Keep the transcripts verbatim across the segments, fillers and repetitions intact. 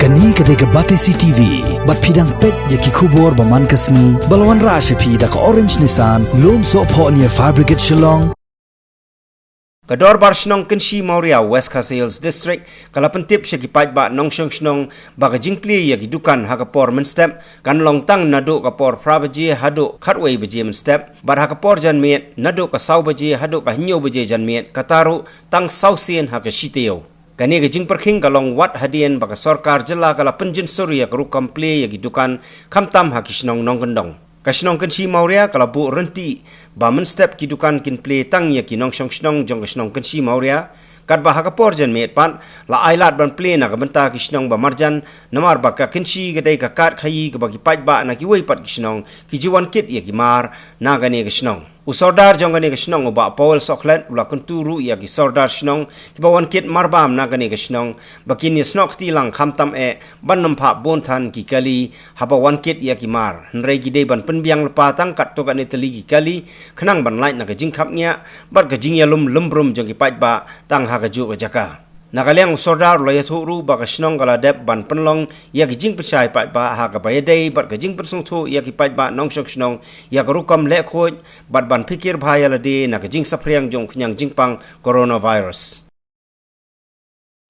Kane ka dei ka Batesi T V, bad phi dang peit ïa ki khubor ba man ka sngi, ba la wanrah sha phi da ka Orange Nissan, Lumsohphoh near Fire Brigade Shillong. Ka Dorbar Shnong Kynshi Mawria, West Khasi Hills District, ka la pyntip sha ki paidbah nongshong shnong ba ka jingplie ïa ki dukan ha ka por mynstep kan long tang naduh ka por phra baje haduh khatwei baje mynstep, bad ha ka por janmiet naduh ka saw baje haduh ka hynñiew baje janmiet, kata ruh tang saw sien ha ka shi taïew. Kane ka jingpyrkhing ka long wat hadien ba ka sorkar jylla ka la pynjynsur ïa ka rukom plie ïa ki dukan, khamtam ha ki shnong nongkyndong. Ka shnong Kynshi Mawria ka la buh rynti ba mynstep ki dukan kin plie tang ïa ki nongshong shnong jong ka shnong Kynshi Mawria, katba ha ka por janmiet pat la ailad ban plie na ka bynta ki shnong ba marjan, namar ba ka Kynshi ka dei ka kad khaïi kaba ki paidbah na kiwei pat ki shnong ki ju wan kit ïa ki mar na kane ka shnong. U sordar jong kane ka shnong, u Bah Powell Sohkhlet, u la kyntu ruh ïa ki sordar shnong kiba wan kit marbam na kane ka shnong ba kin ïasnoh kti lang khamtam eh ban ym phah bun than ki kali haba wan kit ïa ki mar, hynrei ki dei ban pynbiang lypa tang katto katne tylli ki kali, khnang ban lait na ka jingkhapngiah bad ka jingïalum lymbrum jong ki paidbah tang ha kajuh ka jaka. Na ka liang u sordar u la ïathuh ruh ba ka shnong ka la dep ban pynlong ïa ki jingpynshai paidbah ha kaba ïadei bad ka jingpynsngewthuh ïa ki paidbah nongshong shnong ïa ka rukom leh khuid bad ban phikir bha ïa lade na ka jingsaphriang jong u khñiang jingpang coronavirus.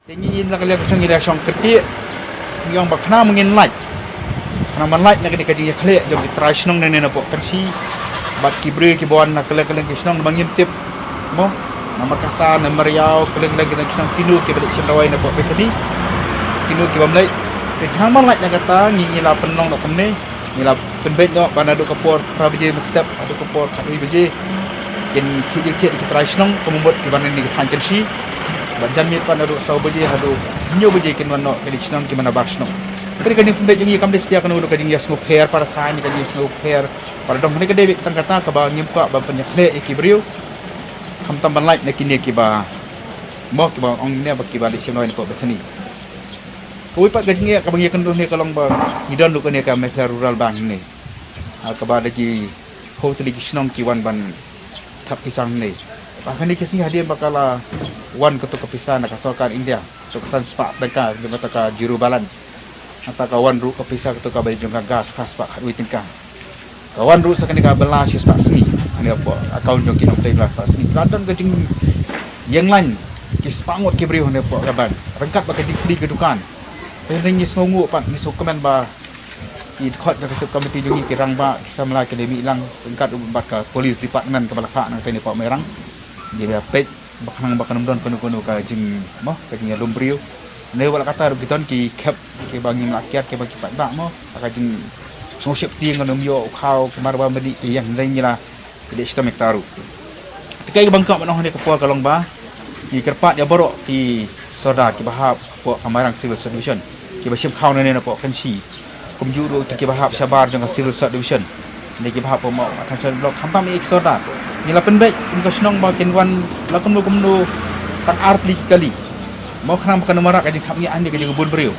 Te ngi na ka liang ka shnong ngi la shong kyrkieh, ngi ong ba khnang ba ngin lait, khnang ban lait na kane ka jingïakhleh jong ki trai shnong ne ne napoh Kynshi bad ki briew kiba wan na kylleng kylleng ki shnong, ba ngim tip mo, na Makassar, na Mariaw, kylleng kylleng ki shnong, kino kiba leit shim dawai napoh Bethany, kino ki bym leit. Te khnang ban lait na kata ngi, ngi la pynlong noh kumne, ngi la pynbeit noh ba naduh ka por phra baje mynstep haduh ka por khatwei baje kin thied jingthied ki trai shnong, kumba mut kiba wan na kane ka thaiñ Kynshi. Bad janmiet pat naduh saw baje haduh hynñiew baje kin wan noh kine ki shnong kiba na bar shnong. Kane ka jingpynbeit jong ngi kam dei satia kano kano ka jingïasngewpher para thaiñ, ka jingïasngewpher para dong, kane ka dei beit tang kata kaba ngim kwah ban pynïakhleh ïa ki briew, khamtam ban lait na kine kiba mo, kiba ong ne ba kiba leit shim dawai napoh Bethany. Kawei pat ka jingeh kaba ngi ïakynduh ne ka long ba ngi don ruh kane ka Meghalaya Rural Bank ne, ha kaba da ki phew tylli ki shnong ki wan ban thap pisa ne. Ba kane ka sngi hadien ba ka la wan kato ka pisa na ka sorkar India, kato ka san spah tyngka, kata ka zero balance. Nangta ka wan ruh ka pisa kato kaba jong ka gas, phra spah khatwei tyngka. Ka wan ruh sa kane ka bylla shi spah sngi, ha kane ka account jong ki nongtrei bylla spah sngi. Ka don ka jingïeng lain ki spah ngut ki briew ha kane ka bank, ryngkat bad ka jingplie ka dukan. Te ngi sngewnguh pat, ngi sngewkmen ba ki dkhot jong ka sub committee jong ngi, ki rangbah, ki samla, ki dei mih lang ryngkat bad ka police department kaba la phah na kane ka Mairang. Ngi ba peit ba khnang ba kan ym don kano kano ka jing mo, ka jingïalum briew. Ne wat la katta ruh ki don ki khep kiba ngim lah kiar, kiba ki paidbah mo, ka jingsngewsih tieng, kan ym ïoh u khaw, ki mar ba mdih ki ïeng, hynrei ngi la pynleit shitom ïa kata ruh. Te kaei kaba nga kwah ban ong ha kane ka por ka long ba ngi kyrpad ïa baroh ki sordar kiba hap hapoh ka Mairang Civil Subdivision, kiba shim khaw ne ne napoh Kynshi, kumjuh ruh kiba hap shabar jong ka Civil Subdivision, ne kiba hap hapoh Mawkyrwat Block, khamtam ïa ki sordar. Ngi la pynbeit kum ka shnong ba kin wan la kumno kumno tang ar tylli ki kali, mo, khnang ba kan ym wanrah ka jingkhapngiah ne ka jingbun briew.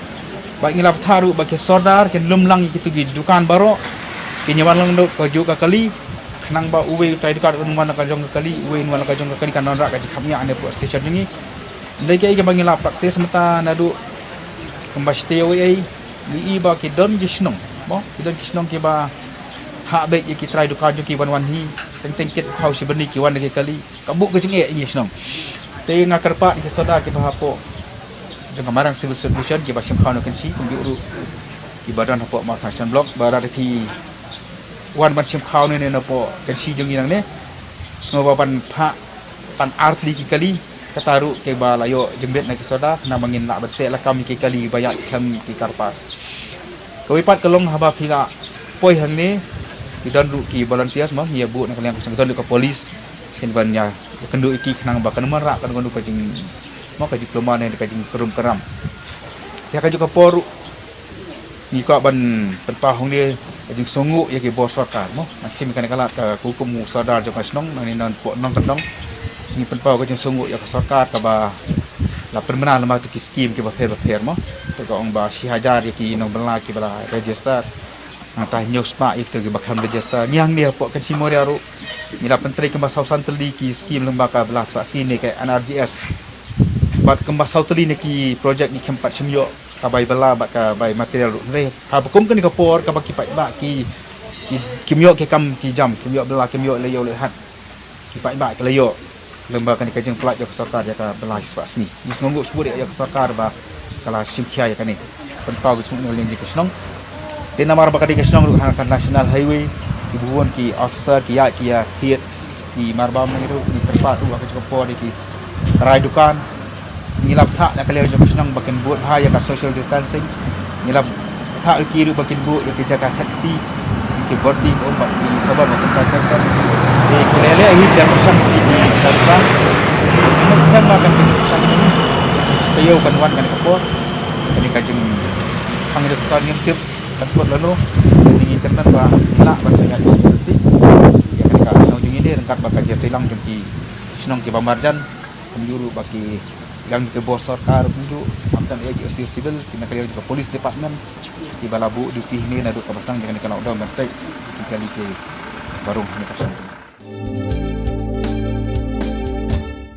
Bad ngi la bthah ruh ba ki sordar kin lum lang ïa kito ki dukan baroh, kin ïa wan lang naduh kajuh ka kali, khnang ba uwei u trai dukan un wan la ka jong ka kali, uwei un wan la ka jong ka kali, kan ym wanrah ka jingkhapngiah ne hapoh station jong ngi. Hynrei kaei kaba ngi la practice mynta naduh kumba shi taïew ei ei, ngi i ba ki don ki shnong, mo, ki don ki shnong kiba hap beit ïa ki trai dukan jong ki ban wan hi, teng teng kit u khaw shi bnai ki wan da ki kali. Ka buh ka jingeh ïa ngi shnong. Te nga kyrpad ïa ki sordar kiba hapoh jong ka Mairang Civil Subdivision kiba shim khaw na Kynshi, kumjuh ruh kiba don hapoh Mawkyrwat Block, ba lada ki wan ban shim khaw ne ne napoh Kynshi jong ngi nangne, sngewbha ban phah tang ar tylli ki kali, kata ruh kiba la ïoh jingbit na ki sordar, khnang ba ngin lah ban teh lakam ïa ki kali ba ïaid khlem ki kyrpad. Kawei pat ka long haba phi la poi hangne, ki don ruh ki volunteers mo, ngi ïa buh na ka liang ka shnong, ki don ruh ka police, kin ban ïa kynduh ïa ki khnang ba kan ym wanrah kano kano ka jing, mo, ka jingkulmar ne ka jingkurum kuram. Ïa kajuh ka por ruh ngi kwah ban pynpaw hangne ka jingsngewnguh ïa ki bor sorkar mo, nang shim kane ka lad ka hukum u sordar jong ka shnong, nangne napoh nongkyndong. Ngi pynpaw ka jingsngewnguh ïa ka sorkar kaba la pynbna lyngba kito ki skim kiba pher bapher mo. Te ka ong ba shi hajar ïa ki nongbylla kiba la register, nangta hynñiew spah ïa kito kiba khlem register. Ngi hangne hapoh Kynshi Mawria ruh ngi la pyntrei kumba saw san tylli ki skim lyngba ka bylla spah sngi ne ka N R G S. Bad kumba saw tylli na ki project ngi khlem pat shim ïoh ka bai bylla bad ka bai material ruh. Hynrei haba kum kane ka por kaba ki paidbah ki, ki, kim ïoh ki kam ki jam, kim ïoh bylla, kim ïoh leh ïoh leh hat. Ki paidbah ki la ïoh lem bad kane ka jingpynlait jong ka sorkar ïa ka bylla shispah sngi. Ngi sngewnguh shibun ïa ka sorkar ba ka la shim khia ïa kane. Pynpaw ka shnong, ïa ka shnong. Te namar ba ka dei ka shnong ruh ha ka national highway, ki bun ki officer ki ïaid ki ïa thied, ki marbam ngi ruh, ngi kyrpad ruh ha ka jingkyrpad ïa ki rai dukan. Ngi la bthah na ka liang jong ka shnong ba kin buh bha ïa ka social distancing. Ngi la bthah ïa ki ruh ba kin buh ïa ki jaka safety, ïa ki boarding, um, ba ki sabar ba kin safety. Te ki leh leh hi jaka shnong ki, ki safety. Ngi sngewbha ba kan ki shnong ki, taïew kan wan kane ka por. Kane ka jingkhang jingkyrpad ngim tip kan kut lano. Te ngi kyrmen ba ngi lah ban sngewbha safety ïa kane ka shnong jong ngi ne ryngkat bad ka jingtreilang jong ki shnong kiba marjan. Kumjuh ruh ba ki, ïa ki bor sorkar kumjuh, marjan ïa ki O C civil, ki na ka liang ka police department, kiba la buh duty hangne naduh kaba sdang ïa kane ka lockdown ban peit ki kali ki ba rung hangne ka shnong.